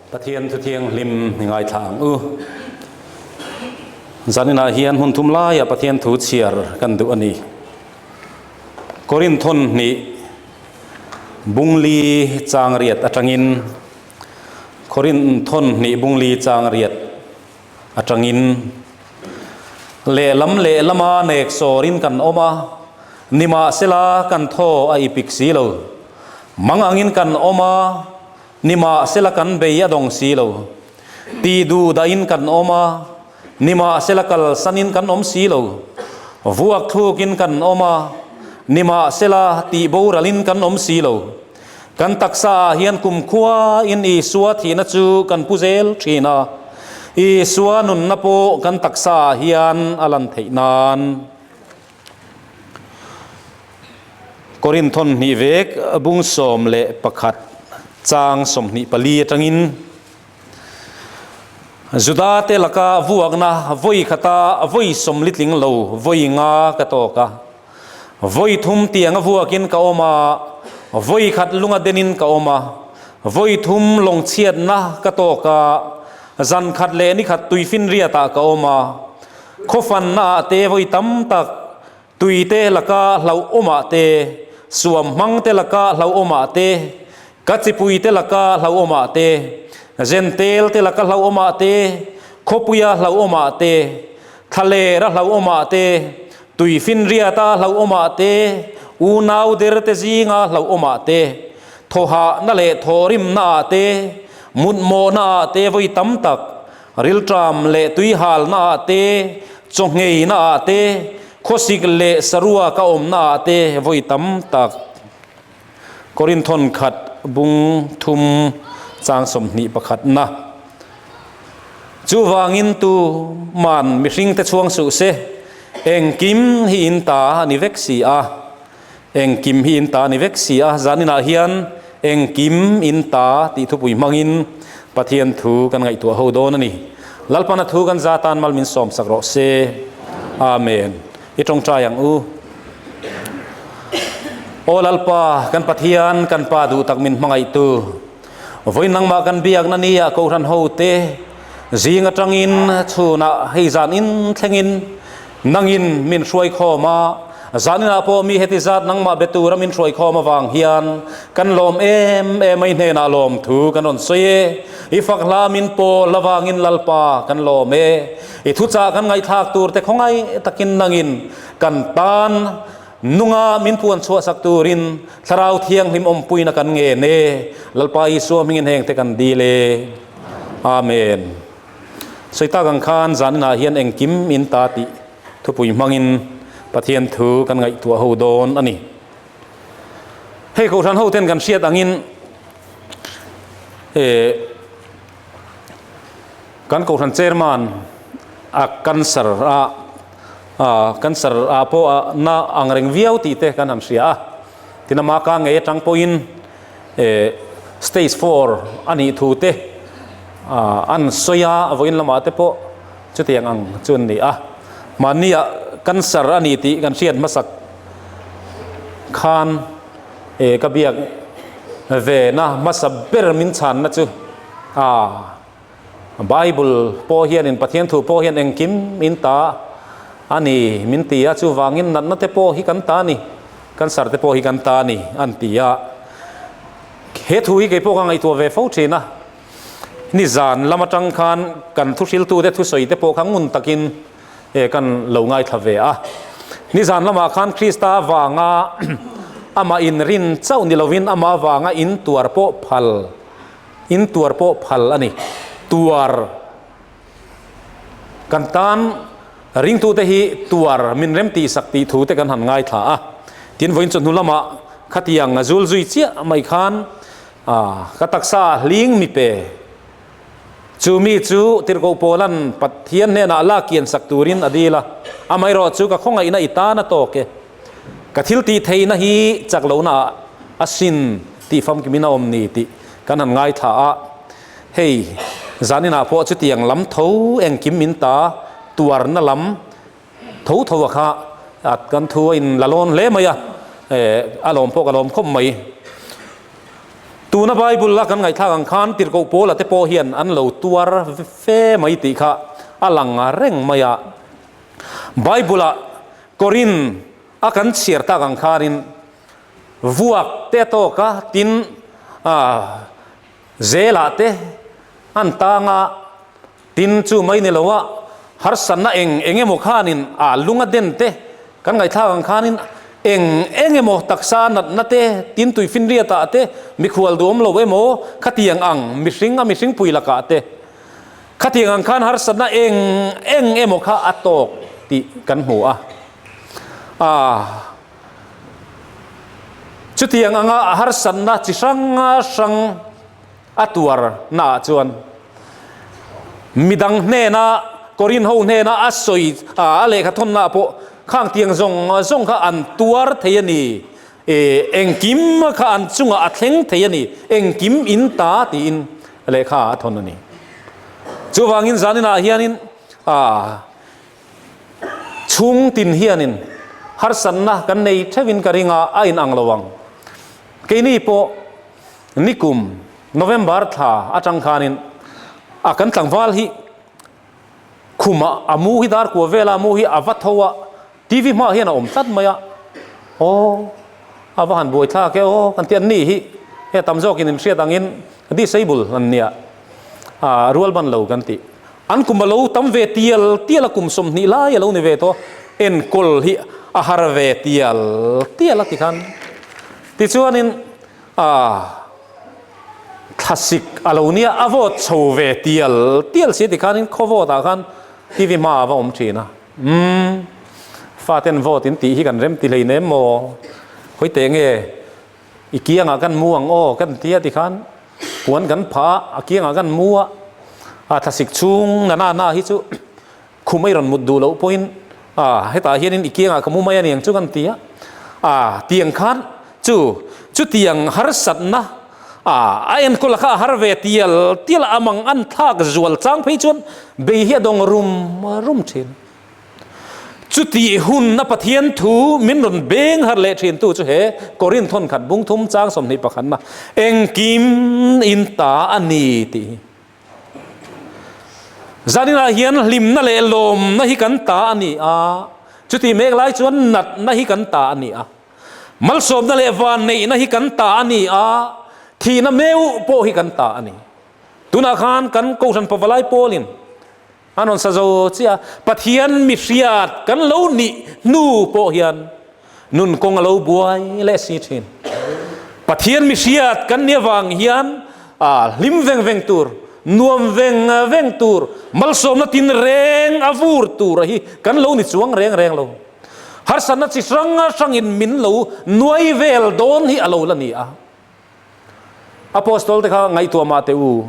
Pathian thu thianghlim i ngaithla ang u. Zaninah hian hmun thum laiah Pathian thu chhiar kan duh a ni. Korinthon hnih bungli chang riat atangin Korinthon hnih bungli chang riat atangin lehlam lehlama nek sawrin kan awm a, nimahsela kan thaw a ipik si lo. Mang angin kan awm a, nimahsela kan bei a dawng si lo. Ti duh dahin kan awm a, nimahsela kalsanin kan awm si lo. Vuak thlukin kan awm a, nimahsela tih boralin kan awm si lo. Kan taksa ah hian kumkhua in Isua thihna chu kan pu zel thin a, Isua nunna pawh kan taksa ah hian a lan theih nan. Korinthon hnih vek bung 11 chang 24 atangin Juda te laka vuakna vawi khata vawi sawmli tling lo vawi nga ka tawk a. Vawi thum tianga vuakin ka awm a, vawi khat lunga denin ka awm a, vawi thum lawngchhiatna ka tawk a, zan khat leh ni khat tuifinriatah ka awm a, khawfanna ah te vawi tam tak, tui te laka hlauhawmah te, suam hmang te laka hlauhawmah te, ka chipui te laka hlauhawmah te, Zentel te laka hlauhawmah te, khawpuia hlauhawmah te, Thlalera hlauhawmah te, tuifinriata hlauhawmah te, unau der te zinga hlauhawmah te, thawhahna leh thawhrimnaah te, mutmawhnaah te vawi tam tak, rilṭam leh tuihalnaah te, chawngheinaah te, khawsik leh sarua ka awmnaah te vawi tam tak. Korinthon khat bung thum chang 21 na. Chuvangin tu man mihring te chhuang suh se, engkim hi in ta a ni vek si a, engkim hi in ta a ni vek si a, zaninah hian engkim in ta tih thupui hmangin Pathian thu kan ngaihtuah ho dawn a ni. Lalpana thu kan za tan mal min sawm sak rawh se. Amen. I tawngtai ang u. Aw Lalpa, kan Pathian, kan Pa duh tak min hmangaihtu. Vawiin nangmah kan biakna nia Kohhran ho te zing atangin chhunah hei zan in thlengin nangin min hruai khawm a, zaninah pawh mi heti zat nangmah be tura min hruai khawm avang hian kan lawm em em a, i hnenah lawm thu kan rawn sawi e. I fak hla min pawl avangin Lalpa kan lawm e. I thuchah kan ngaihthlak tur te khawngaih takin nangin kan tan nunga min puan chhuahsak turin Thlarau Thianghlim awmpuina kan ngen e. Lalpa Isua hmingin heng te kan dil e. Amen. Sawi tak ang khan zaninah hian engkim in ta tih thupui hmangin Pathian thu kan ngaihtuah ho dawn a ni. Hei Kohhran ho ten kan hriat angin eh Kan Kohhran Chairman a cancer a cancer ah pawh a na ang reng viau tih te kan han hria a. Tin ama ka ngei atang pawhin stage 4 a nih thu te an sawi a, vawiin lamah te pawh chutiang ang chu an ni a. Mahni ah cancer a ni tih kan hriat hmasak khan ka biak ve na hmasa ber min chhanna chu a Bible pawh hianin Pathian thu pawh hian engkim min ta a ni min ti a, chuvangin natna te pawh hi kan ta a ni, cancer te pawh hi kan ta a ni an ti a. He thu hi kei pawh ka ngaihtuah ve fo thin a, nizan lam atang khan kan thuhriltute thusawi te pawh kha ngun takin kan lo ngaithla ve a. Nizan lamah khan Krista avanga amah inrin chauh ni lovin amah avanga intuar pawh phal In tuar pawh phal a ni. Tuar kan tan ringtute hi tuar min rem tih sak tih thu te kan han ngaithla a. Tin vawiin chawhnu lamah khatiang a zul zui chiah mai khan ka taksa ah hling mi pe. Chu mi chu Tirhkoh Pawla'n Pathian hnenah la kian sak turin a dil a. Amaherawhchu ka khawngaihna i tan a tawk e. Ka thil tih theihna hi chak lohna ah a sin tih famkim in a awm ni tih kan han ngaithla a, hei zanin ah pawh chutiang lam tho engkim min ta tuarna lam tho tho a kha kan thu a in la lawn hle mai a, a lawm pawh ka lawm khawp mai. Tuna Bible a kan ngaihthlak ang khan Tirhkoh Paula te pawh hian an lo tuar fe mai tih kha a lang reng mai a. Bible ah Korin a kan chhiar tak ang khanin vuak te a tawk a, tin zelah te an tang a, Tin, chu mai ni loa harsatna eng eng emaw khanin a lung a den te kan ngaihthlak ang khanin eng eng emaw taksa natna te, tin tuifinriatah te, mikhual duhawm lo emaw khatiang ang mihring a mihring pui lakah te khatiang ang khan harsatna eng eng emaw kha a tawk tih kan hmu a. Aa chutiang anga harsatna chi hrang hrang a tuar naah chuan midang hnena Korin ho hnena a sawi a lehkha thawnnaah pawh khang tiang zawng zawng kha an tuar thei a ni, engkim kha an chungah a thleng thei a ni, engkim in ta tiin lehkha a thawn a ni. Chuvangin zaninah hianin chhung tin hianin harsatna kan nei theuhin ka ring a, a inang lo ang. Keini pawh Nikum November thla atang khanin a kan tlangval hi khumah a mu hi dar kua vela mu hi a va tho a, TV hmaah hian a awm tlat mai a, aw a va han buai thlak e aw kan ti a ni hi he tam zawkin in hriat angin disable an nia a rual ban lo kan tih an kum a lo tam ve tial tial a kum 20 lai a lo ni ve tawh enkawl hi a har ve tial tial a ti khan tichuanin A thlasik a lo nia, a vawt chho ve tial tial si ti khanin khaw vawtah khan TV hma a va awm thin a. Umm, faten vawt in tih hi kan rem ti hlei nem maw? Hawi teh nge i kiangah kan mu ang aw kan ti a ti khan puan kan phah a, a kiangah kan mu a, a thlasik chhung na na na hi chu Khum a i rawn mut duh loh pawhin a hetah hianin i kiangah ka mu mai a ni ang chu kan ti a, a tiang khan chu chutiang harsatna a a enkawl kha a har ve tial tial a amang an thlak zual chang phei chuan bei hi a dawng rum rum thin. Chutih hun a Pathian thu min rawn beng har leh thin tu chu he Korinth thawnkhat bungthum chang 21 na engkim in ta a ni tih hi. Zaninah hian hlimna leh lawmna hi kan ta a ni a, chutih mek lai chuan natna hi kan ta a ni a, malsawmna leh vanneihna hi kan ta a ni a, thihna meuh pawh hi kan ta a ni. Tunah khan kan Kohhran Pavalai Pawlin an rawn sa zo chiah a, Pathian mihriat kan lo nih hnu pawh hian Nun kawng a lo buai leh si thin. Pathian mihriat kan nih avang hian hlim veng veng tur, nuam veng veng tur, malsawmna tin reng a vur tur a hi kan lo ni chuang reng reng lo. Harsatna chi hrang hrangin min lo nuai vel dawn hi a lo la ni a. Apostol te kha ngaihtuah mah teh u.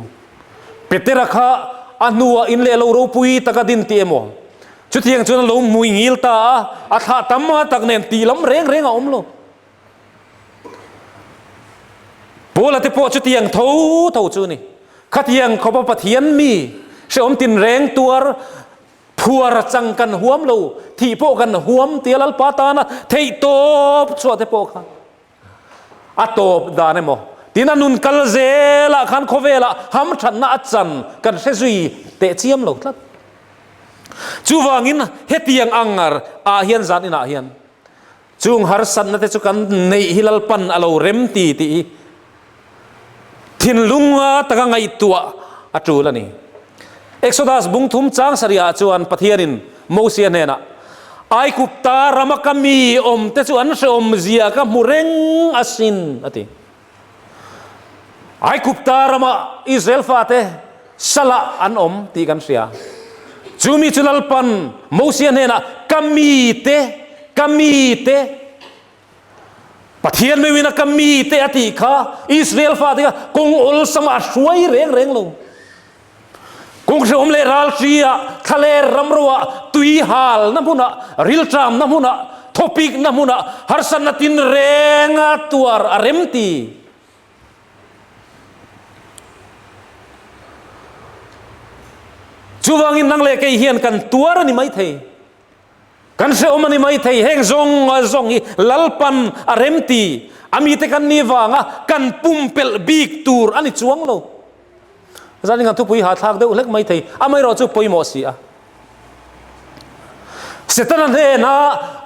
Petera kha a hnuah in leh lo ropui taka din tih emaw? Chutiang chuan a lo hmui ngil ta a, a thlah tam tak nen tih lam reng reng a awm lo. Paula te pawh chutiang tho tho chu a ni. Khatiang khawpa Pathian mi hrehawm tinreng tuar phuar chang kan huam lo, thih pawh kan huam tia Lalpa tana theihtawp chhuah te pawh kha. A tawp dan emaw? Tin a nun kal zelah khan khawvelah hamthatna a chan kan hre zui teh chiam lo tlat. Chuvangin hetiang ang ah hian zan inah hian chung harsatna te chu kan neih hi Lalpan a lo rem ti tih hi thinlunga taka ngaihtuah a tul a ni. Exodus bung thum chang sarihah chuan Pathianin Mosia hnenah, Aigupta rama ka mi awmte chu an hrehawmzia ka hmu reng asin, a ti. Aigupta rama Israel fate salah an awm tih kan hria. Chu mi chu Lalpan Mosia hnenah, Ka mite, ka mite, Pathian meuhin a ka mite a tih kha Israel fate kha kawng awlsama a hruai reng reng lo. Kawng hrehawm leh ral hria, thla leh ramroah, tui halna hmunah, rilṭamna hmunah, thawpikna hmunah, harsatna tin renga tuar a rem ti. Chuvangin nang leh kei hian kan tuar a ni maithei. Kan hrehawm a ni maithei, heng zawng zawng hi Lalpan a remti. A mite kan nih vanga kan pumpelh bik tur a ni chuang lo. Zanin kan thupui hahthlak deuh hlek mai thei, amaherawh chu pawimawh si a. Setana hnena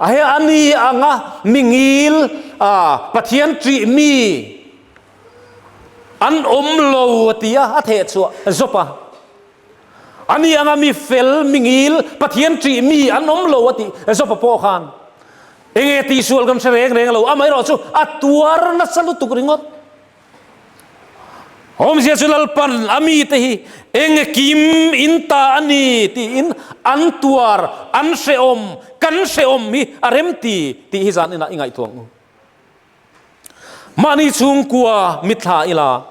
he a ni anga mingil Pathian ṭih mi an awm lo a ti a, a theh chhuah zawp a. A ni anga mi fel mingil Pathian ṭih mi an awm lo a tih zawp a pawh khan enge tihsual kan hre reng reng lo, amaherawh chu a tuar nasa lutuk ringawt. Awmzia chu Lalpan a mite hi enge kim in ta a ni tiin an tuar, an hrehawm, kan hrehawm hi a rem ti tih hi zan inah i ngaihtuah ang u. Mahni chhungkua mitthla ila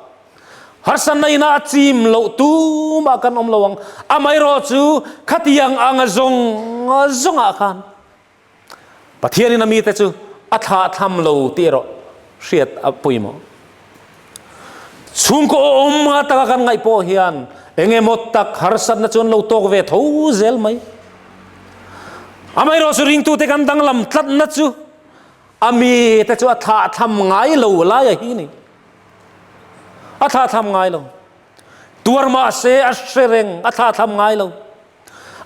harsatna ina a chim loh tumah kan awm lo ang. Amaherawh chu khatiang anga zawng zawngah khan Pathianin a mite chu a thlahthlam lo tih erawh hriat a pawimawh. Chhungkaw awm nga taka kan ngaih pawh hian eng emaw tak harsatna chu an lo tawk ve tho zel mai. Amaherawh chu ringtute kan danglam tlatna chu a mite chu a thlahthlam ngai lo laia hi ni. A thlahthlam ngai lo. Tuar mahse a hre reng, a thlahthlam ngai lo.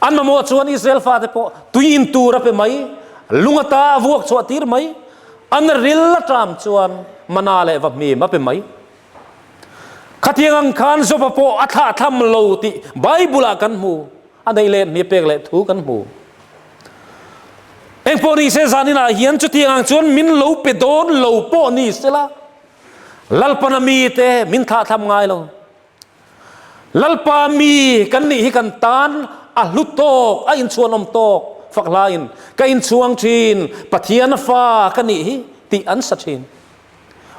An mamawh chuan Israel fate pawh tui in tur a pe mai, lung ata a vuak chhuah tir mai, an ril a ṭam chuan mana leh va hmim a pe mai. Khatiang ang khan Joba pawh a thlahthlam lo tih Bible-ah kan hmu, a neih leh hmi pek leh thu kan hmu. Engpawh ni se zaninah hian chutiang ang chuan min lo pe dawn lo pawh ni sela, Lalpana mite min thlahthlam ngai lo. Lalpa mi kan nih hi kan tan a hlu tawk, a inchhuanawm tawk fak hlain ka inchhuang thin, Pathian fa ka nih hi tih an sa thin.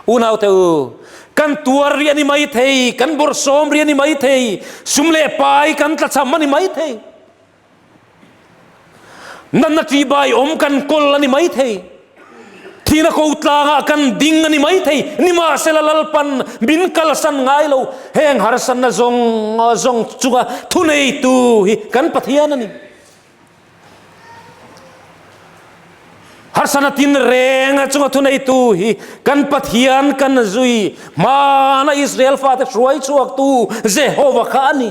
Unaute u, kan tuar rih a ni mai thei, kan bawrhsawm rih a ni mai thei, sum leh pai kan tlachham a ni mai thei. Natna ṭihbai awm kan kawl a ni maithei. Thihna ko tlangah kan ding a ni maithei. Nimahsela Lalpan min kalsan ngai lo. Heng harsanna zawng zawng chunga thuneitu hi kan Pathian a ni. Harsana tin reng chunga thuneitu hi kan Pathian kan zui hmana Israel fate hruai chhuaktu Jehova kha a ni.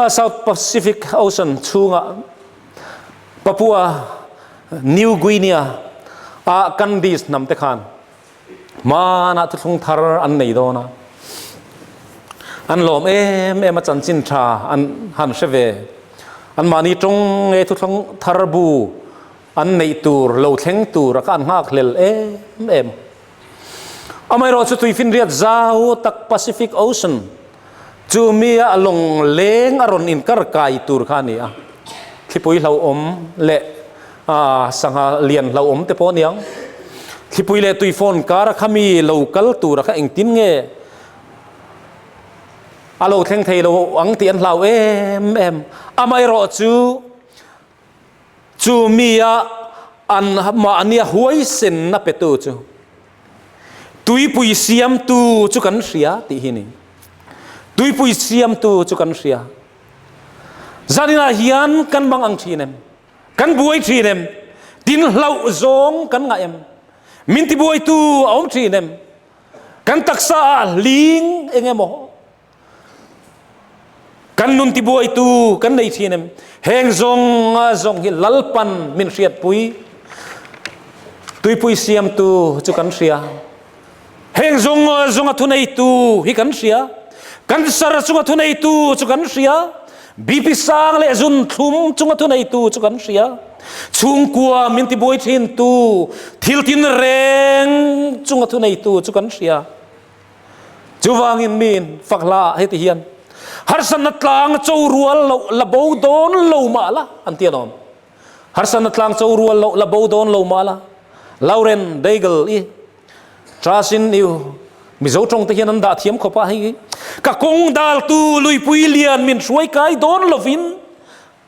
South Pacific Ocean chhungah Papua New Guinea ah Kandis hnam te khan hmanah thuthlung thar an nei dawn a. An lawm em em a chanchin tha an han hre ve. Anmahni tawng nge thuthlung thar bu an neih tur lo thleng tur a kha an nghak hlel em em. Amaherawh chu tuifinriat zau tak Pacific Ocean chu mi a lawng leng a rawn inkar kai tur kha a ni a. Thlipui hlauhawm leh sangha lian hlauhawm te pawh a ni ang. Thlipui leh tuifawn kar a kha mi lo kal tur a kha engtin nge a lo thleng thei lo ang tih an hlau em em. Amaherawh chu Chu mi a an mahnia huaisenna petu chu tuipui siamtu chu kan hria tih hi ni. Tuipui siamtu chu kan hria. Zaninah hian kan mang ang thin em? Kan buai thin em? Tin hlauh zawng kan ngah em? Min tibuaitu a awm thin em? Kan taksa ah hling eng emaw Kan nun tibuaitu kan nei thin em? Heng zawng zawng hi Lalpan min hriatpui. Tuipui siamtu chu kan hria. Heng zawng zawnga thuneitu hi kan hria. Cancer chunga thuneitu chu kan hria. BP sang leh zun thlum chunga thuneitu chu kan hria. Chhungkua min tibuai thintu thil tin reng chunga thuneitu chu kan hria. Chuvangin miin fak hla ah heti hian harsatna tlang cho rual loh la bo dawn lo mah la an ti alawm. Harsatna tlang cho rual loh la bo dawn lo mah la. Lauren Daigle i Trust in you Mizo tawng te hian an dah thiam khawp a hei ka kawng daltu luipui lian min hruai kai dawn lovin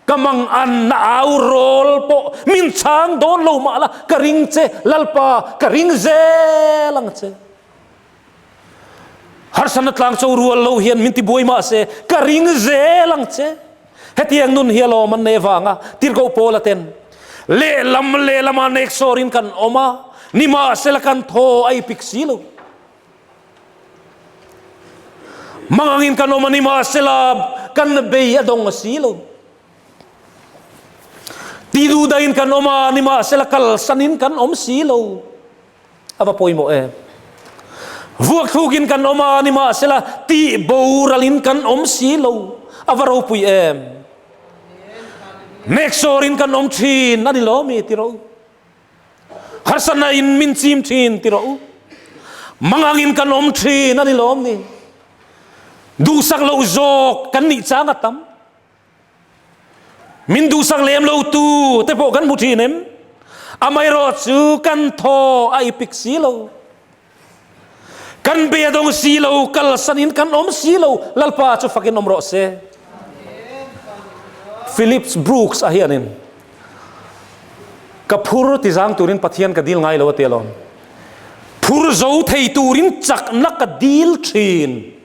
Ka mang an na au rawl pawh min chhang dawn lo mah la, ka ring che Lalpa, ka ring zel ang che. Harsatna tlang cho rual lo hian min ti buai mah se, ka ring zel ang che. Hetiang nun hi alawm an nei vanga Tirhkoh Paula ten lehlam lehlama neksawrin kan awm a. Nimahsela kan thaw a ipik si lo. Mangangin kan awm a, nimahsela kan bei a dawng a si lo. Ti duhdahin kan awm a, nimahsela kalsanin kan awm si lo. A va pawimawh em? Vuak thlukin kan awm a, nimahsela tih boralin kan awm si lo. A va ropui em? Neksawrin kan awm thin a ni lo mi ti rawh u. Harsatna in min chim thin ti rawh u. Mangangin kan awm thin a ni lawm ni. Duhsak loh zawk kan nih chang a tam. Min duhsak lem lo tu te pawh kan hmu thin em? Amaherawh chu kan thaw a ipik si lo. Kan be dawng si lo, kalsan in kan awm si lo. Lalpa chu fakin awm rawh se. Phillips Brooks a hianin ka phur ti zang turin Pathian ka dil ngai lo a ti alawm. Phur zo thei turin chakna ka dil thin.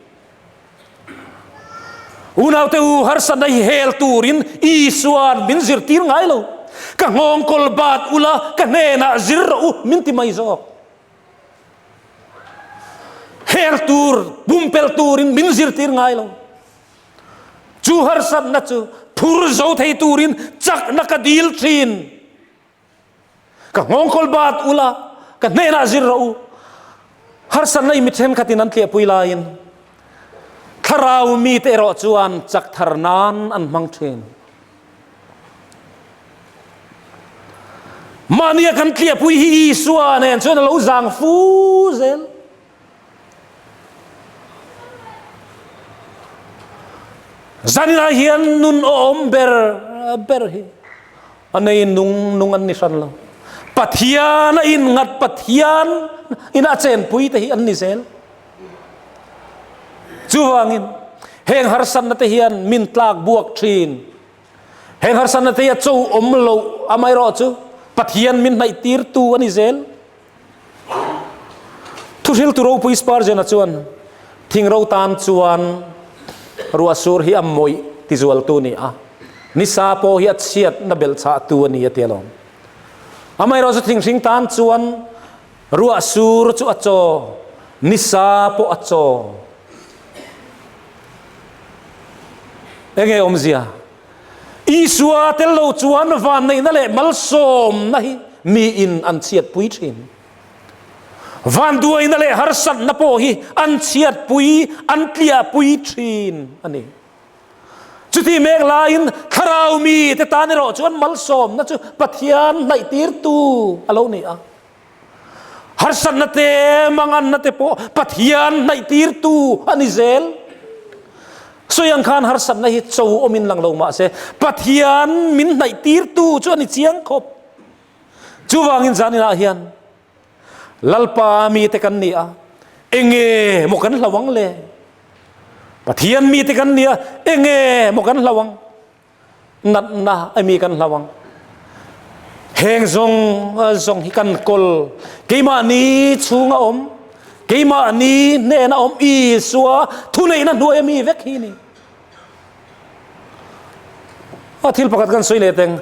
Unaute u, harsatna hi hel turin Isua'n min zirtir ngai lo. Ka nghawngkawl bat ula, ka hnenah zir rawh u, min ti mai zawk. Hel tur, pumpelh turin min zirtir ngai lo. Chu harsatna chu phur zo thei turin chakna ka dil thin. Ka nghawngkawl bat ula, ka hnenah zir rawh u. Harsatna i mi thenkhatin an tliahpui laiin thlarau mite erawh chuan chak thar nan an hmang thin. Mahnia kan tliahpui hi Isua nen chuan a lo zang fu zel. Zaninah hian nun awm ber ber hi a nei nung nung an ni hran lo. Pathian a innghat Pathian ina a chenpui te hi an ni zel. Chuvangin heng harsatna te hian min tlak buak thin. Heng harsatna te hi a cho awm lo amaherawh chu Pathian min hnaih tirtu a ni zel. Thuhriltu ropui Spurgeon-a chuan, Thingro tan chuan ruahsur hi a mawih tizualtu a ni a, nisa pawh hi a chhiatna belhchhahtu a ni a ti alawm. Amaherawhchu thinghring tan chuan ruahsur chu a chaw, nisa pawh a chaw. Enge awmzia? Isua tel lo chuan vanneihna leh malsawmna hi miin an chhiatpui thin. Vanduaina leh harsatna pawh hi an chhiatpui, an tliahpui thin a ni. Chuti mek laiin thlarau mite tan erawh chuan malsawmna chu Pathian hnaihtirtu a lo ni a. Harsatna te, manganna te pawh Pathian hnaihtirtu a ni zel. Sawi ang khan harsatna hi cho awmin lang lo mah se, Pathian min hnaihtirtu chu a ni chiang khawp. Chuvangin zaninah hian Lalpa mite kan ni a, enge maw kan hlau ang le? Pathian mite kan ni a, enge maw kan hlau ang? Natna a mi kan hlau ang. Heng zawng zawng hi kan kawl. Keimahni chhunga awm, keimahni hnena awm Isua thuneihna hnuaia mi vek hi ni. A thil pakhat kan sawi leh teng.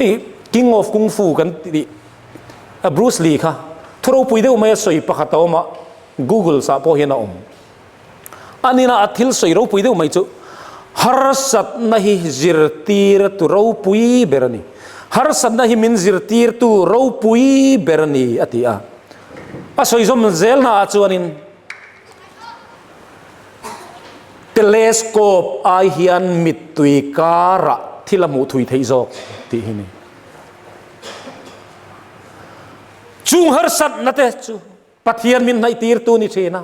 Hei King of Kung Fu kan tih a Bruce Lee kha thu ropui deuh mai a sawi pakhat a awm a, Google ah pawh hian a awm. A nina a thil sawi ropui deuh mai chu harsatna hi zirtirtu ropui ber a ni. Harsatna hi min zirtirtu ropui ber a ni a ti a. A sawi zawm zelnaah chuanin telescope ai hian mittui karah thil a hmuh thui theih zawk tih hi a ni. Chung harsatna te chu Pathian min hnaihtirtu ni thin a.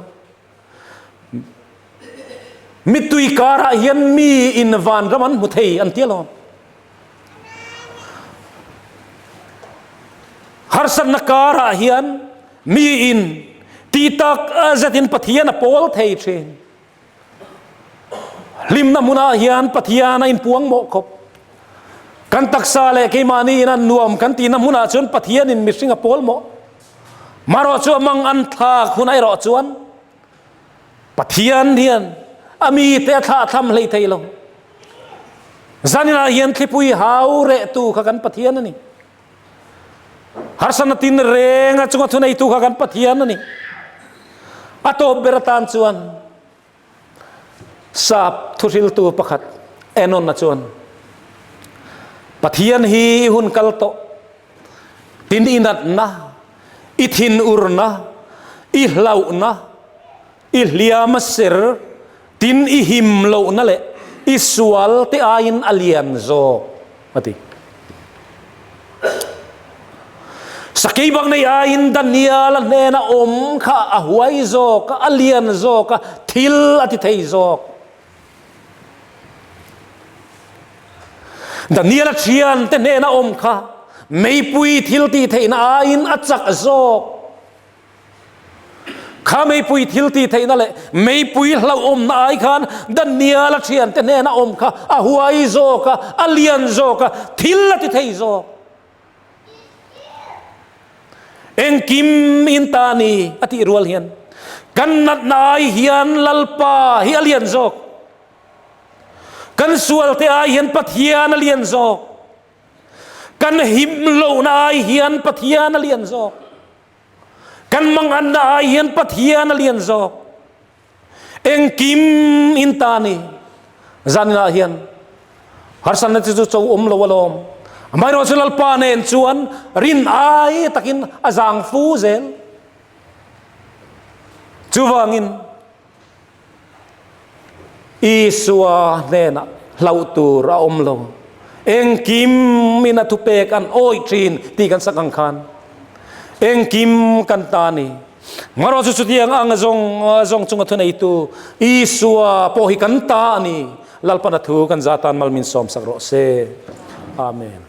Mittui karah hian mi in vanram an hmu thei an ti alawm. Harsatna karah hian mi in ti tak zetin Pathian a pawl thei thin. Hlimna hmunah hian Pathian a inpuang mawh khawp. Kan taksa leh keimahni in an nuam kan tihna hmunah chuan Pathianin mihring a pawl mawh. Marawh chu a mang an thlak hunah erawh chuan Pathian hian a mite a thlah tham hlei thei lo. Zaninah hian thlipui hau rehtu kha kan Pathian a ni. Harsatna tin reng a chunga thuneitu kha kan Pathian a ni. A tawp ber atan chuan Sap thuhriltu pakhat Enon-a chuan, Pathian hi i hun kal tawh, tin i natna, i thinurna, i hlauhna, i hliam a ser, tin i him lohna leh i sual te aiin a lian zawk, a ti. Sakei bak nei aiin Daniel-a hnena awm kha a huai zawk a, a lian zawk a, thil a ti thei zawk. Daniel-a thiante hnena awm kha meipui thil tih theihna aiin a chak zawk. Kha meipui thil tih theihna leh meipui hlauhawmna ai khan Daniel-a thiante hnena awm kha a huai zawk a, a lian zawk a, thil a ti thei zawk. Engkim in ta ni a tih rual hian kan natna ai hian Lalpa hi a lian zawk. Kan sualte ai hian Pathian a lian zawk. Kan him lohna ai hian Pathian a lian zawk. Kan manganna ai hian Pathian a lian zawk. Engkim in ta ni. Zaninah hian harsatna te chu cho awm lo alawm. Amaherawhchu Lalpa nen chuan rin ai takin a zang fu zel. Chuvangin Isua hnenah hlauh tur a awm lo. Engkim in a thupek an awih thin tih kan sak ang khan engkim kan ta a ni. Marawh chu chutiang ang zawng zawng chunga thuneitu Isua pawh hi kan ta a ni. Lalpan a thu kan za tan mal min sawmsak rawh se. Amen.